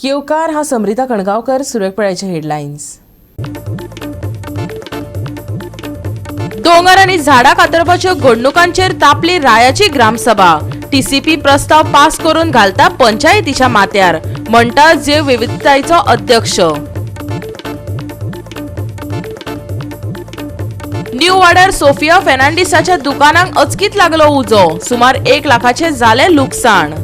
येवकार. हा समरिता कणगावकर. सुरक पळायचे हेडलायन्स. दोंगर आनी झाडां कातरपाच्यो घडणुकांचेर तापली रायाची ग्रामसभा. टीसीपी प्रस्ताव पास करून घालता पंचायतीच्या माथ्यार, म्हणटा जैव विविधतायचो अध्यक्ष. न्यू वाड्यार सोफिया फेर्नांडीसाच्या दुकानाक अचकीत लागलो उजो. सुमार 1 लाखाचे जालें लुकसाण.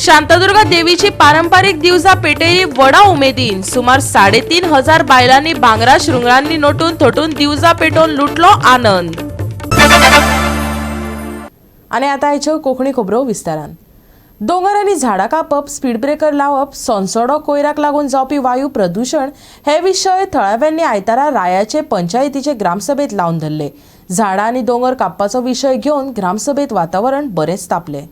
शांतादुर्गा देवीची पारंपारीक दिवजा पेटयली व्हडा उमेदीन. सुमार 3500 बायलांनी भांगरा शृंगरांनी नटून थटून दिवजा पेटोवन लुटलो आनंद. आनी आतां आयच्यो कोंकणी खबरो विस्तारान. दोंगर आनी झाडां कापप, स्पीड ब्रेकर लावप, सोनसडो कोयराक लागून जावपी वायू प्रदुशण हे विशय थळाव्यांनी आयतारा रायाचे पंचायतीचे ग्रामसभेत लावन धरले. झाडां आनी दोंगर कापपाचो विशय घेवन ग्रामसभेत वातावरण बरेंच तापलें.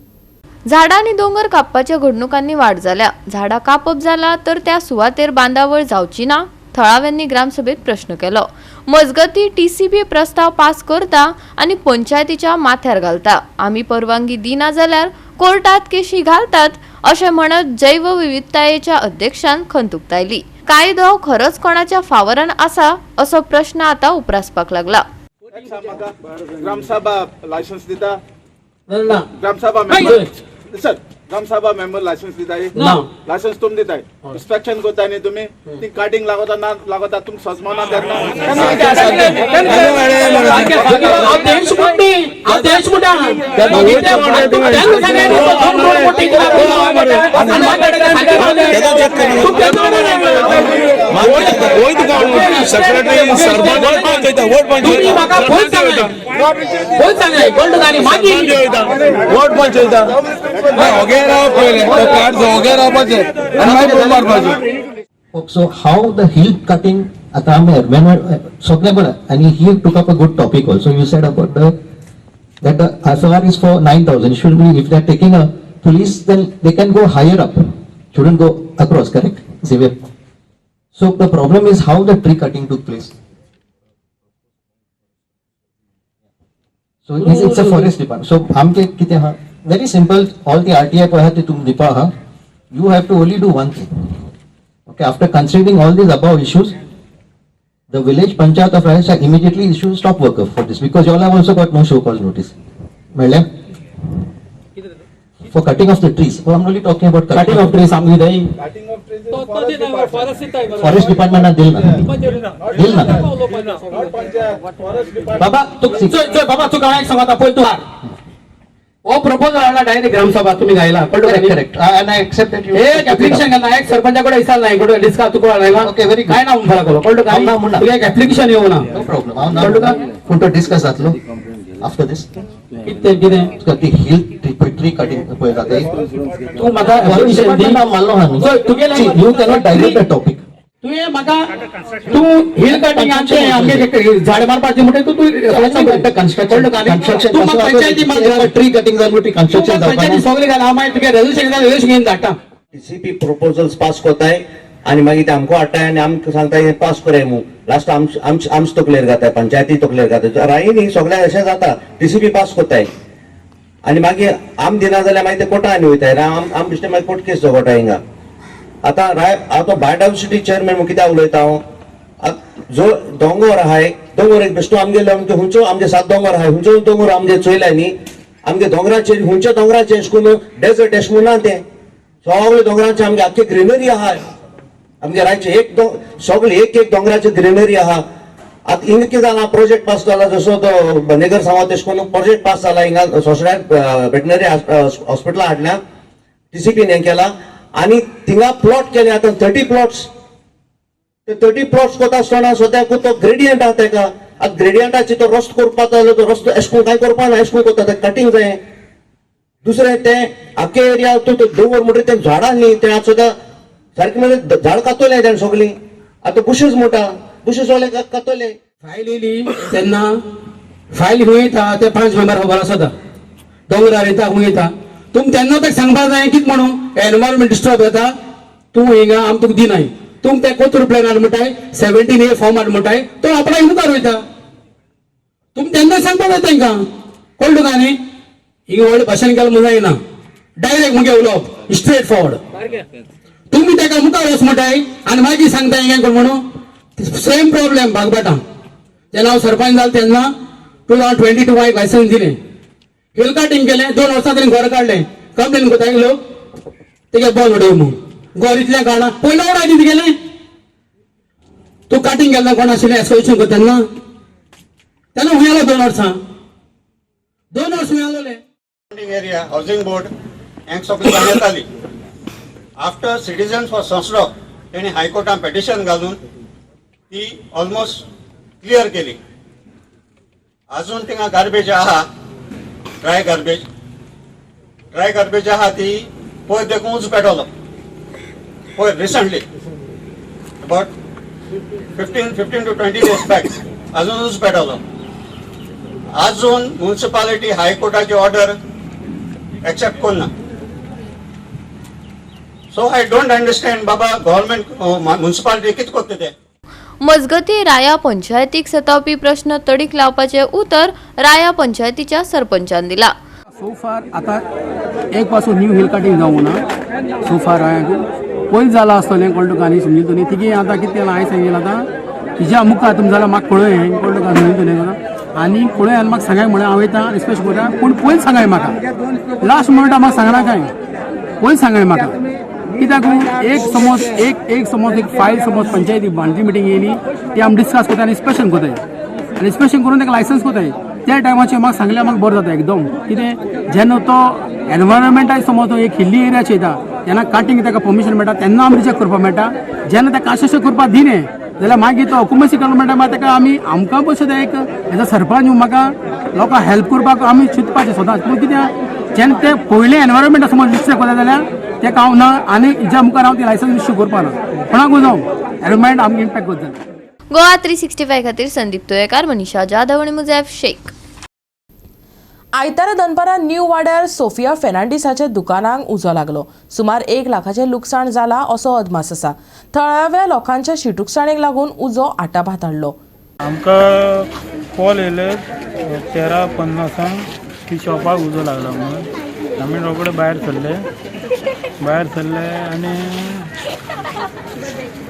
झाडां आनी दोंगर कापपाच्या घडणुकांनी वाड जाल्या. झाडां कापप जाला तर त्या सुवातेर बांदावळ जावची ना? थळाव्यांनी ग्रामसभेत प्रश्न केलो. मजगती, टीसीपी प्रस्ताव पास करता आनी पंचायतीच्या माथ्यार घालता. आमी परवानगी दिना जाल्यार कोर्टात केशी घालतात अशें म्हणत जैवविविधतायेच्या अध्यक्षान खंत उक्तायली. कायदो खरोच कोणाच्या फावरान आसा असो प्रश्न आतां उप्रासपाक लागला. म्हाका ग्रामसभा लायसन्स दिता? ना. Gram sabha member sir, gram sabha member licence दिताय? ना. लायसन्स तुमी दिताय, इन्स्पेक्शन करताय न्ही तुमी? ती कार्डिंग लागता ना लागता तुमकां सजमना तेन्ना. हांव तेंच म्हणटा, हांव तेंच म्हणटा. Secretary sarpanch vote. तुम्ही म्हाका खंय सांगलाय, खंय सांगलाय कळ्ळें तुका? आनी मागीर वोट पंच ओगे रावप पयलें तो कार्ड ओगे रावपाचें आनी मागीर बोम मारपाचें. So how the hill cutting आता आमी when सगळें बरें आनी he took up a good topic also. You said about the that the FIR is for 9,000. Should be, if they are taking a police, then they can go higher up, shouldn't go across, correct, Xavier? So the problem is how the tree cutting took place. So it's a forest department. So आमचे कितें आहा, very simple, all the RTI पळय आहा ती तुमकां दिवपा आहा. You have to only do one thing. Okay, after considering all these above issues, the village panchayat of Rajasthan shall immediately issue stop worker for this because you all have also got no show cause notice. मेळ्ळें? For cutting of the trees. Oh, I'm only talking about cutting of trees आमकां कितें cutting of trees forest department. Forest department दिल ना. दिल ना. Not panchayat, forest department. बाबा तू चोय चोय बाबा, तुका हांव एक सांगता पळय. तूं हो प्रपोजल हाडला डायरेक्ट ग्रामसभा तुम्ही घायला, कळ्ळें Correct, तुका? Correct. And I accept that you. एक एप्लिकेशन घालना, एक सरपंचा कडेन विचारला, इकडे डिस्का तुका ना. Okay, very good. काय ना म्हणपाक लागलो, कळ्ळें हांव ना म्हणना. तुका एक एप्लिकेशन येवना. No problem. हांव ना. कळ्ळें तुका? पूण तो डिस्कस जातलो after this. कितें कितें? ती hill tree cutting पळय जाता. तूं म्हाका Forest application दी. department हांव मानलो आहा न्हू. चोय, तुगेलें See, you cannot divert the topic. तुवें म्हाका तूं हिल कटिंग आमचें आमगे झाड मारपाचें म्हणटा तूं तूं कन्स्ट्रक्शन कळ्ळें? तूं म्हाका पंचायती मार. ट्री कटिंग जावन कन्स्ट्रक्शन पंचायती जावपाक. सगळें घाल, हांव मागीर तुगे रेजोल्युशन रेजोल्युशन घेवन धाडटा. टीसीपी प्रपोजल्स पास कोताय आनी मागीर ते आमकां हाडटाय आनी आमकां सांगताय हें पास कराय म्हणून. लास्ट आमच तकलेर घाताय, पंचायती तकलेर घाताय. राही न्ही, सगळ्या अशें जाता. टीसीपी पास कोताय आनी मागीर आम दिना जाल्यार मागीर ते कोर्टा आनी वयताय. आम बेश्टे मागीर कोर्ट केस झगडटा हिंगा. आतां राय हांव तो बायोडायवर्सिटी चेअरमॅन म्हणून कित्याक उलयता हांव? जो दोंगोर आहाय, दोंगोर एक बेश्टो आमगेलो आमचे हुंचो आमचे सात दोंगोर आहाय, हुंचो दोंगोर आमचे चोयल्या न्ही. आमगे दोंगराचेर हुंच्या दोंगराचेर अशें करून डेजर्ट अशें म्हणून ना, तें सगळे दोंगराचे आमगे आख्खे ग्रिनरी आहाय. आमगे रायचे एक सगळे एक एक दोंगराचे ग्रिनरी आहा. आतां हिंगा कितें जालां, प्रोजेक्ट पास जाला, जसो तो बनेकर सांगता तशें करून प्रोजेक्ट पास जाला. हिंगा सोसड्याक वेटनरी हॉस्पिटलां हाडल्या, टीसीपीन हें केला आनी थिंगा प्लॉट केले. आतां 30 प्लॉट्स, ते 30 प्लॉट्स कोता आसतना सद्याक तो ग्रेडियंट आहा तेका. आतां ग्रेडियंटाचे तो रस्तो करपाक जाय, तो रस्तो एश कोन कांय करपा ना, एश कोन कोता ते कटिंग जाय. दुसरें तें आख्खे एरिया तूं तो दोंगर म्हणटा तें झाडां न्ही, तें आतां सुद्दां सारकें म्हणजे झाड कातोलें तेणें सगळीं. आतां बुशीस म्हणटा, बुशीस सगळे कातोले. फायल येयली तेन्ना फायल खंय येता ते पांच मेंबर खबर आसा. दोंगरार येता, खंय येता, तुम तेन्ना तेका सांगपाक जाय कितें म्हणून एनवायरमेंट डिस्टर्ब जाता. तूं हिंगा आम तुका दिनाय. तुम ते कोतूर प्लॅन हाड म्हणटाय, 17A form हाड म्हणटाय, तो आपणाक मुखार वयता. तुम तेन्ना सांगपाक जाय तांकां, कळ्ळें तुका न्ही? हिंगा व्हडलें भाशण केलें म्हूण जायना. डायरेक्ट मुगे उलोवप स्ट्रेट फॉरवर्ड. तुमी ताका मुखार वच म्हणटाय आनी मागीर सांगता हें कोण म्हणून. सेम प्रॉब्लेम बागबाटा. जेन्ना हांव सरपंच जालो तेन्ना 2022 हांवें लायसन्स दिलें, हिल कार्टिंग केलें, 2 वर्सां तरी घर काडलें. कंप्लेन करता लोक, तेगे बॉल उडोव म्हणून घर इतलें काडलां. पयलो उडाय ती गेलें. तूं काटींग केन्ना कोण आशिल्लें एस्कोएशन करता तेन्ना तेन्ना खंय आलो 2 वर्सां, 2 वर्स खंय आलोले? एरिया हावसिंग बोर्ड हांकां सगळी जाण येताली. आफ्टर सिटीजन्स फॉर संस्डो तेणी हायकोर्टान पेटिशन घालून ती ऑलमोस्ट क्लियर केली. अजून थिंगा गार्बेज आहा, ड्राय गार्बेज, ड्राय गार्बेज आहा ती. पयर देखून उजो पेटवलो पयर recently, about 15 to 20 days back अजून उजो पेटवलो. अजून म्युन्सिपालिटी हायकोर्टाची ऑर्डर एक्सेप्ट करना. So I don't understand Baba, government municipality कितें करता ते. मजगती, राया पंचायतीक सतावपी प्रश्न तडीक लावपाचे उतर राया पंचायतीच्या सरपंचान दिला. सो फार आता एक पासून न्यू हिल कटिंग जावंक ना सो फार. हांवें पयलीं जालां आसतलें, कळ्ळें तुका न्ही? समजून तुमी तिगे आतां कितें केलां हांवें सांगिल्लें. आतां तिज्या मुखार तुमी जाल्यार म्हाका कळय, कळ्ळें तुका? समजून तुमी आनी पळय आनी म्हाका सांगाय म्हळ्यार हांव वयता रिस्पेक्ट करता, पूण पयलीं सांगाय म्हाका. लास्ट मोमेंटा म्हाका सांगना काय, पयलीं सांगाय म्हाका. कित्याक एक समज एक एक समज एक फायल समज पंचायती बांदली, मिटींग येयली, ती आमी डिस्कस करता आनी इन्स्पेक्शन करताय आनी इन्स्पेक्शन करून ताका लायसन्स करताय. त्या टायमाचेर म्हाका सांगल्यार म्हाका बरें जाता एकदम. कितें जेन्ना तो एनवायरमेंटाक समज तो एक हिल्ली एरिया येता तेन्ना काटींग ताका परमिशन मेळटा, तेन्ना आमी रिजेक्ट करपाक मेळटा. जेन्ना ताका अशें करपाक दिलें जाल्यार मागीर तो ऑक्युपन्सी करपाक मेळटा. मागीर ताका आमी आमकां पयशे ते एक एज अ सरपंच म्हाका लोकांक हेल्प करपाक आमी चिंतपाचें सदांच. पूण कितें जेन्ना ते पयलें एनवायरमेंट समज मिस्टेक करता जाल्यार तेका हांव ना आनी हिज्या मुखार हांव ती लायसन्स इश्यू करपाक ना कोणाकूय जावं, एनवायरमेंट आमकां इम्पॅक्ट करता. गोवा 365 खातीर संदीप तुयेकार, मनीषा जाधव आणि मुजॅफ शेख. आयतारा दनपारां न्यू वाड्यार सोफिया फेर्नांडीसाच्या दुकानाक उजो लागलो. सुमार 1 लाखाचें लुकसाण जालां असो अदमास आसा. थळाव्या लोकांच्या शिटूकसाणेक लागून उजो आटापात हाडलो. आमकां कॉल येयले 13:50 की शॉपाक उजो लागला म्हणून. आमी रोखडे भायर सरले. भायर सरले आनी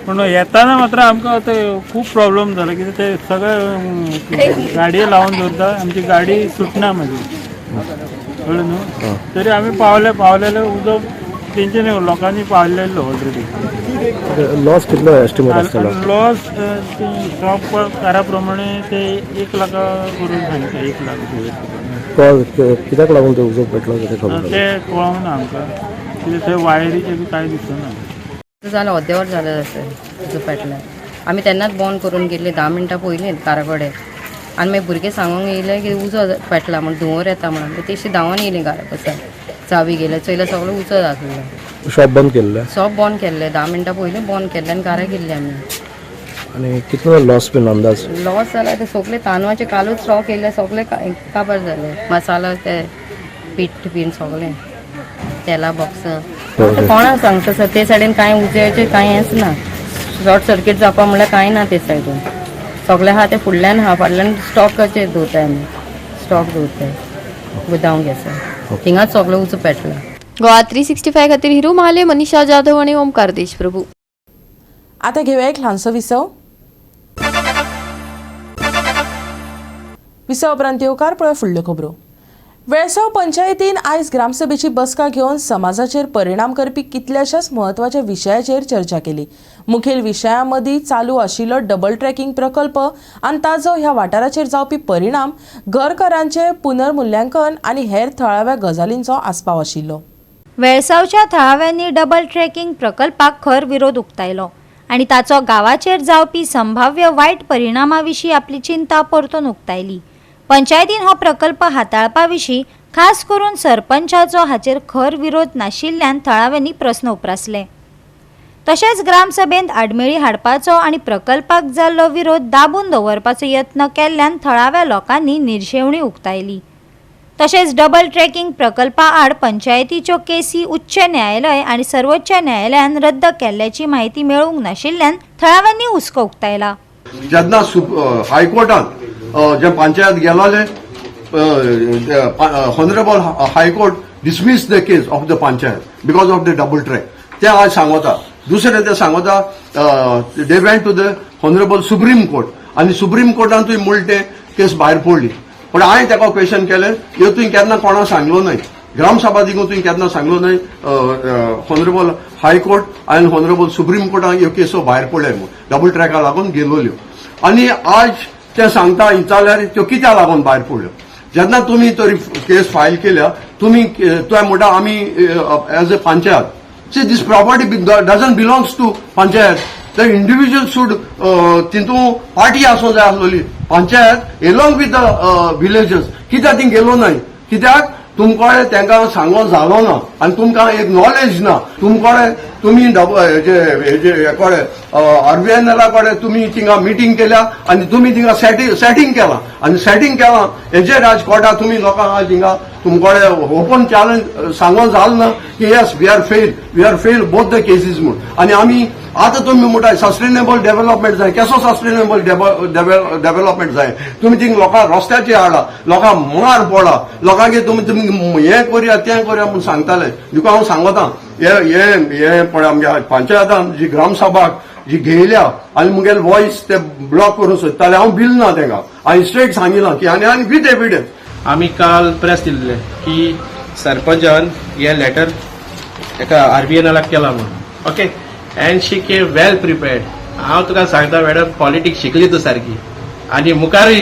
पूण येताना मात्र आमकां ते खूब प्रॉब्लम जालो. कित्याक ते सगळे गाडये लावन दवरता, आमची गाडी सुटना मागीर, कळ्ळें न्हू? तरी आमी पावले. पावलेले उजो तेंच्यानी लोकांनी पावलेलो ऑलरेडी. लॉस कितलो एस्टिमेट आसतलो? लॉस शॉप कारा प्रमाणे ते 1 लाखा करून सांगता, 1 लाख. कॉल कित्याक लागून ते उजो पेटलो तें खबर? ते कळोंक ना आमकां, कित्याक थंय वायरीचें बी कांय दिसना. जालें, अर्देवर जालें अशें उजो पेटलें. आमी तेन्नाच बंद करून गेल्ली 10 मिनटां पयलीं घरा कडेन. आनी मागीर भुरगे सांगूंक येयले की उजो पेटला म्हण, धुंवर येता म्हणून. तेशी धांवन येयली घरा पसून, चावी गेले, चोयल्यार सगळो उजो आसलो. शॉप बंद केल्लें? शॉप बंद केल्लें, 10 मिनटां पयलीं बंद केल्लें आनी घरा गेल्ली आमी. आनी कितलो लॉस बीन अंदाज? लॉस जाला ते सगळे तांदळाचे कालूच स्टॉक येयले, सगळे काबार जाले. मसालो ते पीठ बीन सगळें, तेला बॉक्सां. आतां कोणाक सांगता सर, ते सायडीन कांय उज्याचें कांय हेंच ना. शॉर्ट सर्कीट जावपा म्हणल्यार कांय ना. ते सायडीन सगळें आहा, ते फुडल्यान आहा. फाटल्यान स्टॉकाचेर दवरताय आमी, स्टॉक दवरताय गुदांव गॅसार, थिंगाच सगळें उजो पेटला. गोवा 365 खातीर हिरू महाले, मनीषा जाधव आणि ओमकार देशप्रभू. आता घेऊया एक ल्हानसो विसव. विसव उपरांत येवकार. पळय फुडल्यो खबरो. वेळसांव पंचायतीन आयज ग्रामसभेची बसका घेवन समाजाचेर परिणाम करपी कितल्याशाच म्हत्वाच्या विशयाचेर चर्चा केली. मुखेल विशयां मदीं चालू आशिल्लो डबल ट्रॅकिंग प्रकल्प आनी ताजो ह्या वाठाराचेर जावपी परिणाम, घरकरांचें पुनर्मुल्यांकन आनी हेर थळाव्या गजालींचो आस्पाव आशिल्लो. वेळसावच्या थळाव्यांनी डबल ट्रॅकिंग प्रकल्पाक खर विरोध उक्तायलो आनी ताचो गांवाचेर जावपी संभाव्य वायट परिणामा विशीं आपली चिंता परतून उक्तायली. पंचायतीन हो प्रकल्प हाताळपा विशीं खास करून सरपंचाचो हाचेर खर विरोध नाशिल्ल्यान थळाव्यांनी प्रस्न उप्रासले. तशेंच ग्रामसभेंत आडमेळी हाडपाचो आनी प्रकल्पाक जाल्लो विरोध दाबून दवरपाचो यत्न केल्ल्यान थळाव्या लोकांनी निर्शेवणी उक्तायली. तशेंच डबल ट्रॅकिंग प्रकल्पा आड पंचायतीच्यो केसी उच्च न्यायालय आनी सर्वोच्च न्यायालयान रद्द केल्ल्याची म्हायती मेळूंक नाशिल्ल्यान थळाव्यांनी हुस्को उक्तायला. जेन्ना हायकोर्टात जे panchayat गेलोले Honourable High Court dismiss the case of the panchayat because of the double track. ते आज सांगता. दुसरें ते सांगता, they went to the Honourable Supreme Court आनी सुप्रीम कोर्टान तुवें म्हणलें तें केस भायर पडली. पण हांवें ताका क्वेश्चन केलें, ह्यो तुवें केन्ना कोणाक सांगलो न्हय, ग्रामसभा दिगून तुवें केन्ना सांगलो न्हय, ऑनरेबल हायकोर्ट आनी ऑनरेबल सुप्रीम कोर्टान ह्यो केसो भायर पडले म्हूण, डबल ट्रॅका लागून गेलोल्यो. आनी आज ते सांगता विचारल्यार त्यो कित्याक लागून भायर पडल्यो? जेन्ना तुमी तरी केस फायल केल्या, तुमी तुवें म्हणटा आमी as a panchayat. See, this property doesn't belongs to panchayat. The individual should तितू पार्टी आसूं जाय आसलोली, panchayat along with the villagers. कित्याक ती गेलो न्हय? कित्याक तुमकडे तांकां सांगो जालो ना आनी तुमकां एक नॉलेज ना. तुमकडे तुमी हेजे हेजे हेकडे आरबीएनएला कडेन तुमी थिंगा मिटींग केल्या आनी तुमी थिंगा सेटिंग केलां आनी सेटिंग केलां हेजेर आज कोर्टा तुमी लोकांक आज हिंगा तुमकडे ओपन चॅलेंज सांगो जाल ना की yes, we are fail, we are fail both the cases म्हूण. आनी आमी आतां तुमी म्हणटा सस्टेनेबल डेव्हलपमेंट जाय. केसो सस्टेनेबल डेव्हलपमेंट जाय? तुमी थिंग लोकांक रस्त्याचेर हाडला, लोकांक मार पडला, लोकांक तुमी हें करया, तें करया म्हूण सांगताले. तुका हांव सांगता, हे हे हे पळय, आमच्या पंचायतान जी ग्रामसभाक जी घेयल्या आनी मुगेल वॉयस ते ब्लॉक करूंक सोदताले, हांव बिल ना तांकां. हांवें स्ट्रेट सांगिलां की आनी विथ एविडन्स. आमी काल प्रेस दिल्ले की सरपंचान हे लेटर एका आरबीएनएलाक केला म्हणून. Okay, and she came well prepared. हांव तुका सांगता मॅडम, पॉलिटिक्स शिकली तूं सारकी आनी मुखारूय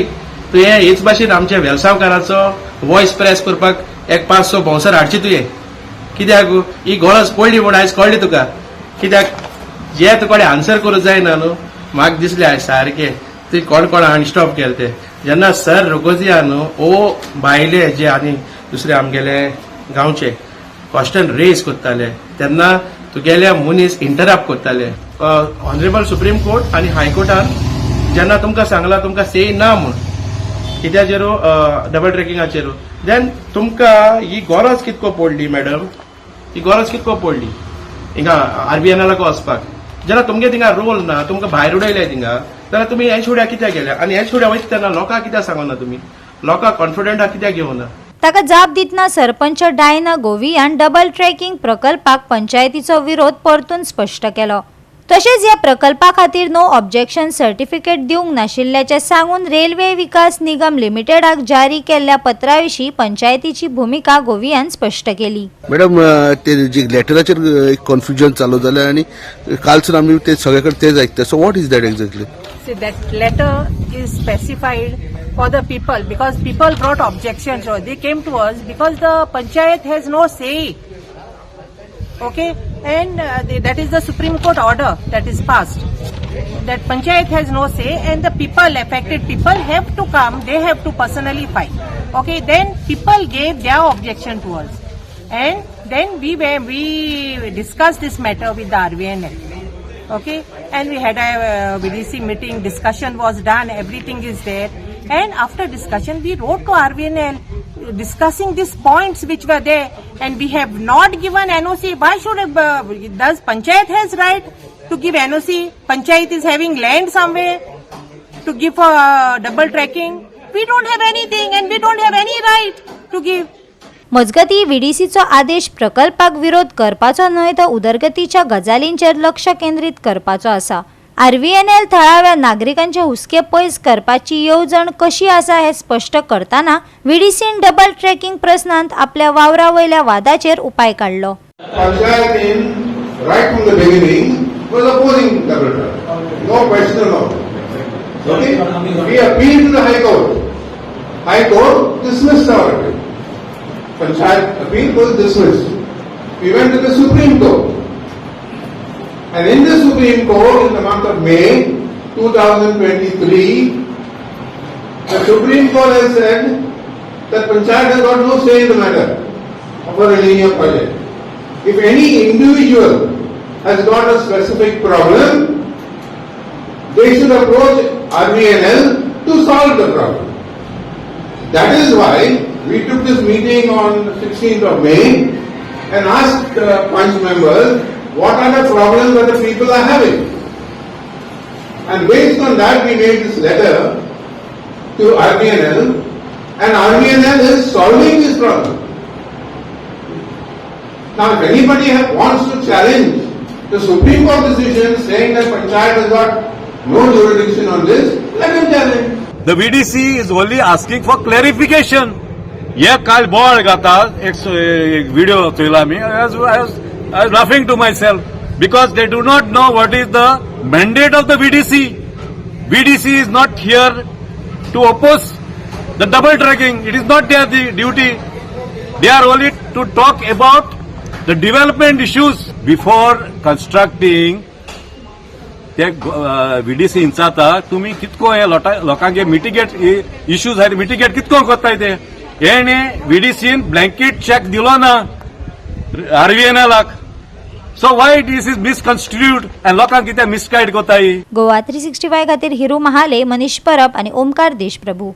तुवें हेच भाशेन आमच्या वेलसांवकाराचो वॉयस प्रेस करपाक एक पांच स बाउन्सर हाडची तुवें. कित्याक ही गरज पडली म्हूण आयज कळ्ळी तुका. कित्याक जे तुकडे आन्सर करूंक जायना न्हू, म्हाका दिसलें आयज सारकें तुवें कोण कोण हांणी स्टॉप केलें तें. जेन्ना सर रोगोजिया न्हू ओ भायले जे आनी दुसरे आमगेले गांवचे क्वेश्चन रेज करताले तेन्ना तुगेले मनीस इंटरप्ट करताले. ऑनरेबल सुप्रीम कोर्ट आनी हायकोर्टान जेन्ना तुमकां सांगलां तुमकां से ना म्हूण कित्याचेर, डबल ट्रेकिंगाचेर, देन तुमकां ही गरज कितको पडली मॅडम? ही गरज कितको पडली हिंगा आरबीएनएलाक वचपाक, जेन्ना तुमगे थिंगा रोल ना? तुमकां भायर उडयले थिंगा, जाल्यार तुमी हे सुड्या कित्याक गेले? आनी हे सुड्या वयता तेन्ना लोकांक कित्याक सांगना तुमी? लोकांक कॉन्फिडंटा कित्याक घेवना? ताका जाप दितना सरपंच डायना गोवियान डबल ट्रॅकिंग प्रकल्पाक पंचायतीचो विरोध परतून स्पश्ट केलो. तशेंच ह्या प्रकल्पा खातीर नो ऑब्जेक्शन सर्टिफिकेट दिवंक नाशिल्ल्याचें सांगून रेल्वे विकास निगम लिमिटेडाक जारी केल्ल्या पत्रा विशीं पंचायतीची भुमिका गोवियान स्पश्ट केली. मॅडम, ते जे लेटराचेर एक कन्फ्युजन चालू जालें आनी कालसून आमी ते सगळे कडेन तेच आयकता. So what is that exactly? See, that letter is specified for the people because people brought objections or they came to us because the panchayat has no say. Okay, and that is the Supreme Court order that is passed. That panchayat has no say and the people, affected people have to come, they have to personally fight. Okay, then people gave their objection to us. And then we discussed this matter with the RVNL. Okay, and we had a VDC meeting, discussion was done, everything is there, and after discussion we wrote to RVNL discussing these points which were there, and we have not given NOC. Why should does panchayat has right to give NOC? Panchayat is having land somewhere to give for double tracking? We don't have anything and we don't have any right to give. मजगतीं, व्हीडीसीचो आदेश प्रकल्पाक विरोध करपाचो न्हय तर उदरगतीच्या गजालींचेर लक्ष केंद्रीत करपाचो आसा. आरव्हीएनएल थळाव्या नागरिकांचे हुस्के पयस करपाची येवजण कशी आसा हें स्पश्ट करतना व्हीडीसीन डबल ट्रॅकिंग प्रस्नांत आपल्या वावरा वयल्या वादाचेर उपाय काडलो. Panchayat in right from the beginning was opposing double track. No question about it. Okay? We appealed to the High Court. High Court dismissed our appeal. Panchayat appeal was dismissed. We went to the Supreme Court. And in the Supreme Court, in the month of May 2023, the Supreme Court has said that Panchayat has got no say in the matter of a linear project. If any individual has got a specific problem, they should approach RVNL to solve the problem. That is why we took this meeting on 16th of May and asked the Panch members what are the problems that the people are having. And based on that, we made this letter to RVNL. And RVNL is solving this problem. Now, if anybody wants to challenge the Supreme Court decision saying that Panchayat has got no jurisdiction on this, let him challenge. The VDC is only asking for clarification. हे काल बोवाळ घाता एक video चोयला आमी. I was laughing to myself because they do not know what is the mandate of the VDC. VDC is not here to oppose the double tracking. It is not their duty. They are only to talk about the development issues before constructing. ते व्हीडीसी इंचाता तुम्ही कितको हे लोकांक mitigate issues आहेत, mitigate कितको करताय ते. हेणे व्हीडीसीन blanket check दिलो ना आरव्हीएनएलाक. So why this is misconstrued आनी लोकांक कित्याक मिसगायड करताय? गोवा 365 खातीर हिरू महाले, मनीष परब आनी ओमकार देशप्रभू.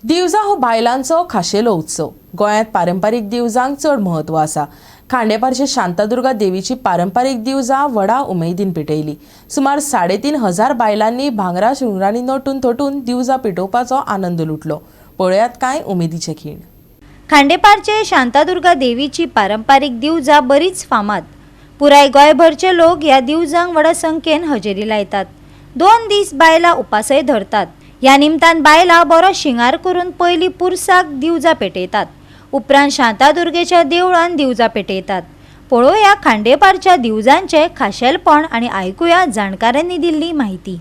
दिवजां हो बायलांचो खाशेलो उत्सव. गोंयांत पारंपारीक दिवजांक चड म्हत्व आसा. खांडेपारचे शांतादुर्गा देवीची पारंपारीक दिवजां व्हडा उमेदीन पेटयली. सुमार 3500 बायलांनी भांगरा शिंगरांनी नटून थटून दिवजां पेटोवपाचो आनंद लुटलो. पळयात कांय उमेदीचे खीण. खांडेपारचे शांतादुर्गा देवीची पारंपारीक दिवजां बरीच फामाद. पुराय गोंयभरचे लोक ह्या दिवजांक व्हडा संख्येन हजेरी लायतात. 2 दीस बायलां उपासय धरतात. ह्या निमतान बायलां बरो शिंगार करून पयलीं पुरसाक दिवजां पेटयतात, उपरांत शांतादुर्गेच्या देवळान दिवजां पेटयतात. पळोवया खांडेपारच्या दिवजांचें खाशेलपण आनी आयकुया जाणकारांनी दिल्ली म्हायती.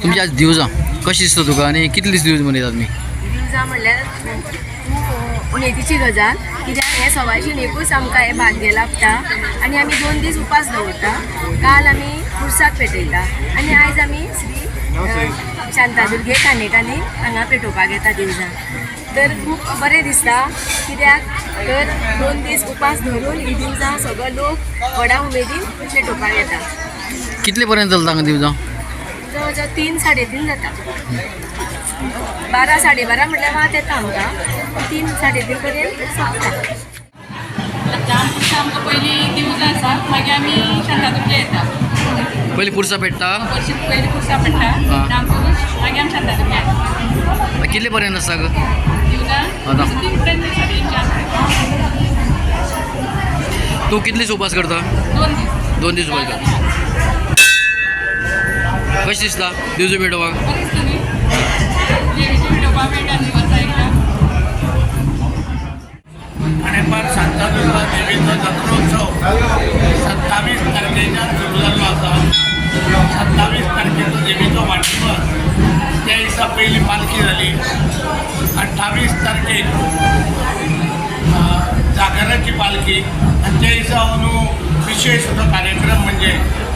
तुमची आज दिवजां कशी दिसता तुका आनी कितले दीस दिवज मनयतात तुमी? दिवजां म्हणल्यार खूब उमेदीची गजाल, कित्याक हें सवायशीण एकूच आमकां हें भाग्य लाभता आनी आमी 2 दीस उपास दवरता. काल आमी पुरसाक पेटयता आनी आयज आमी श्री शांतादुर्गे खांडेकान्नी हांगा पेटोवपाक येता दिवजां. तर खूब बरें दिसता, कित्याक तर 2 दीस उपास धरून ही दिवजां सगळो लोक व्हडा उमेदीन पेटोवपाक येता. कितले पर्यंत चलता हांगा दिवजां? जवळ जवळ 3 3.5 जाता. 12 12:30 म्हटल्यार वात येता आमकां. 3 3.5 पर्यंत सोंपता. आमकां पयलीं दिवजां आसा, मागीर आमी शांतादुर्गे येता. पयलीं पुरसा पेट्टा, पयलीं पुरसा पेट्टा, रामपुरूष, मागीर आमी शांतादुर्गे येता. कितले पर्यंत आसता गो दिवजां? 3 पर्यंत, 3.5 4. तूं कितले दीस उपास करता? 2 दीस. 2 दीस उपास करता. कशें दिसता दिवजां पेटोवपाक? बरें दिसता न्ही, देवीचें पेटोवपाक मेळटा न्ही वर्सा एकदां. खांडेपार शांतादुर्गा देवीचो जात्रोत्सव 27 तारखेच्यान सुरू जाल्लो आसा. 27 तारखेचो देवीचो वाडदिवस, त्या दिसा पयली पालखी जाली. 28 तारखेक जागराची पालखी आनी त्या दिसा अंदू विशेष असो कार्यक्रम म्हणजे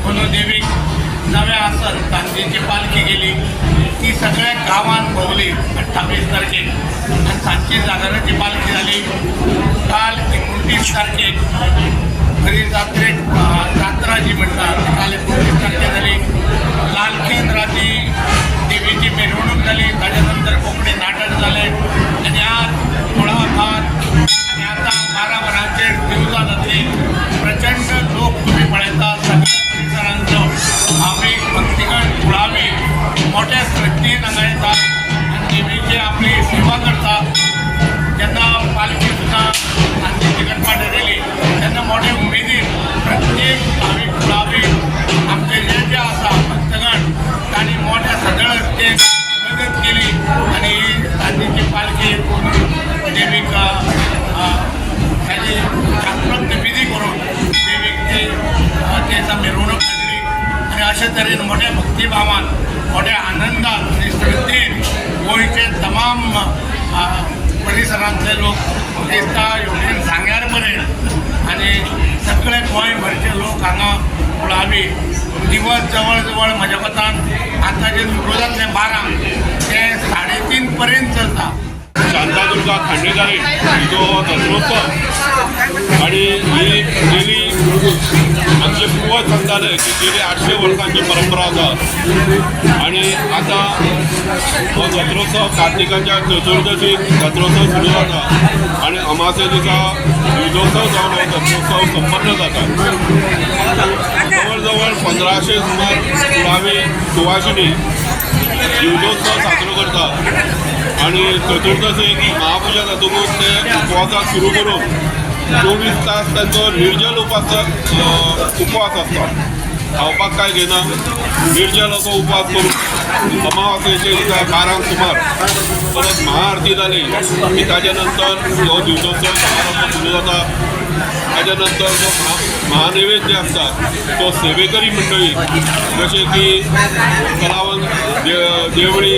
अंदू देवीक नवें आसन चांदीची पालखी गेली, ती सगळ्या गांवान भोंवली 28 तारखेक. आनी सांजची जागराची पालखी जाली. काल 29 तारखेक खरी जात्रेक जात्रा जी म्हणटा ती काल 29 तारखेक जाली. लालखेन राती देवीची मिरवणूक जाली, ताच्या नंतर कोंकणी नाटक जालें आनी आज 16 भात आनी आतां 12 वरांचेर दिवजां जातली. प्रचंड लोक तुमी पळयता, सगळ्या परिसरांचो भावीक भक्तिगण कुळावी मोठ्या श्रद्धेन हांगा येता आनी देवीची आपली सेवा करता. जेन्ना पालखी सुद्दां सांजची करपा ठरयली तेन्ना मोठे उमेदीन प्रत्येक भावीक कुळावी आमचे जे जे आसा भक्तगण तांणी मोठ्या सदळ हस्ते मदत केली आनी ही सांजेची पालखी करून देवीक ताजी शास्त्रोक्त विधी करून देवीक ती त्या मिरवणूक काडली. आनी अशे तरेन मोठ्या भक्तिभावान मोठ्या आनंदान आनी श्रद्धेन गोंयचे तमाम परिसरांतले लोक दिसता हेवटेन सांग्यार पर्यंत आनी सगळे गोंयभरचे लोक हांगा कुळावी दिवस जवळ जवळ म्हज्या मतान आतां जें सुरू जातलें 12 ते 3:30 पर्यंत चलता. शांतादुर्गा खांडेकारी हिचो दसरोत्सव आनी ही गेली आमचे पुर्वज सांगताले की गेली 800 वर्सांची परंपरा आसा आनी आतां हो जत्रोत्सव कार्तिकाच्या चतुर्दशी जत्रोत्सव सुरू जाता आनी अमासे दिसा दिवजोत्सव जावन हो जत्रोत्सव संपन्न जाता. जवळ जवळ 1500 सुमार कुळावी सुवासिनी दिवजोत्सव साजरो करतात. आनी चतुर्दशीक महापुजा जातकूच ते उपवासाक सुरू करून 24 तास तांचो निर्जल उपास आसता. खावपाक काय घेना, निर्जल असो उपास करून अमावास्येचे दिसा 12 सुमार परत महाआरती जाली की ताज्या नंतर हो दिवसोत्सव समारंभ सुरू जाता. ताज्या नंतर जो महानैवेद्य आसता तो सेवेकरी मंडळी जशे की कलावंत देवळी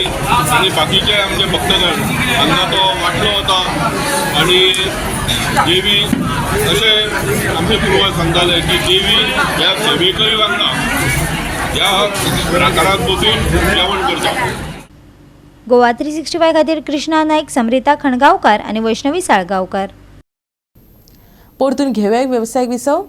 आनी बाकीचे आमचे भक्तगण हांकां तो वांटलो वता आनी देवी अशें आमचे पुर्वज सांगताले की देवी ह्या सेवेकरी वांगडा ह्या प्रकारांत बसून जेवण करता. गोवा 365 खातीर कृष्णा नाईक, समरिता खणगांवकार आनी वैष्णवी साळगांवकार. परतून घेवया एक वेवसायीक विसव.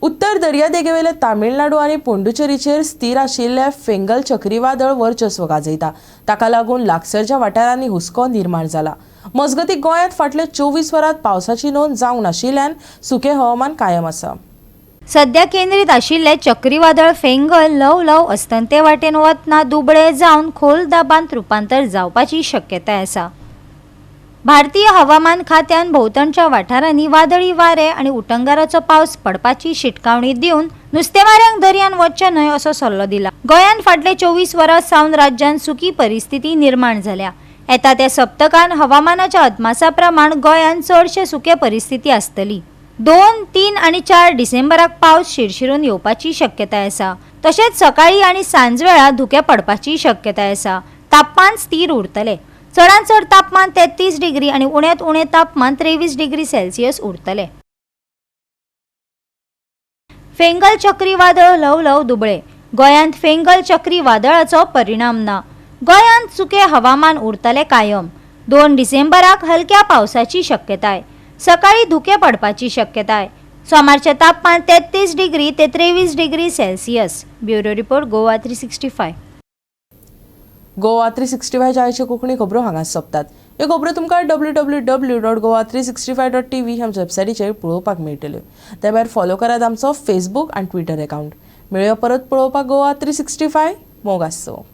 उत्तर दर्यादेगेवेले तामिळनाडू आनी पोंडुचेरीचेर स्थिर आशिल्ले फेंगल चक्रीवादळ वर्चस्व गाजयता. ताका लागून लागसरच्या वाठारांनी हुस्को निर्माण जाला. मजगतीं गोंयांत फाटल्या 24 वरांत पावसाची नोंद जावंक नाशिल्ल्यान सुकें हवामान कायम आसा. सध्या केंद्रीत आशिल्ले चक्रीवादळ फेंगल ल्हव ल्हव अस्तंते वाटेन वतना दुबळे जावन खोल दाबांत रुपांतर जावपाची शक्यताय आसा. भारतीय हवामान खात्यान भोंवतणच्या वाठारांनी वादळी वारे आनी उटंगाराचो पावस पडपाची शिटकावणी दिवन नुस्तेमाऱ्यांक दर्यान वचचें न्हय असो सल्लो दिला. गोंयांत फाटले 24 वरां सावन राज्यांत सुकी परिस्थिती निर्माण जाल्या. येता त्या सप्तकान हवामानाच्या अदमासा प्रमाण गोंयांत चडशे सुके परिस्थिती आसतली. 2, 3 आनी 4 डिसेंबराक पावस शिरशिरून येवपाची शक्यताय आसा. तशेंच सकाळी आनी सांजवेळा धुकें पडपाची शक्यताय आसा. तापमान स्थिर उरतलें. चडांत चड तापमान 33 डिग्री आनी उण्यांत उणें तापमान 23 डिग्री सेल्सियस उरतलें. फेंगल चक्रीवादळ ल्हव ल्हव दुबळे. गोंयांत फेंगल चक्रीवादळाचो परिणाम ना. गोंयांत सुकें हवामान उरतलें कायम. 2 डिसेंबराक हलक्या पावसाची शक्यताय. सकाळी धुकें पडपाची शक्यताय. सोमारचें तापमान 33 डिग्री ते 23 degree Celsius. Bureau report, Goa 365. Goa 365 आयच्यो कोंकणी खबरो हांगा सोंपतात. ह्यो खबरो तुमकां www.goa365.tv आमच्या वेबसायटीचेर पळोवपाक मेळटल्यो. ते भायर फॉलो करात आमचो फेसबूक आनी ट्विटर अकावंट. मेळया परत पळोवपाक गोवा 365. मोग आसचो.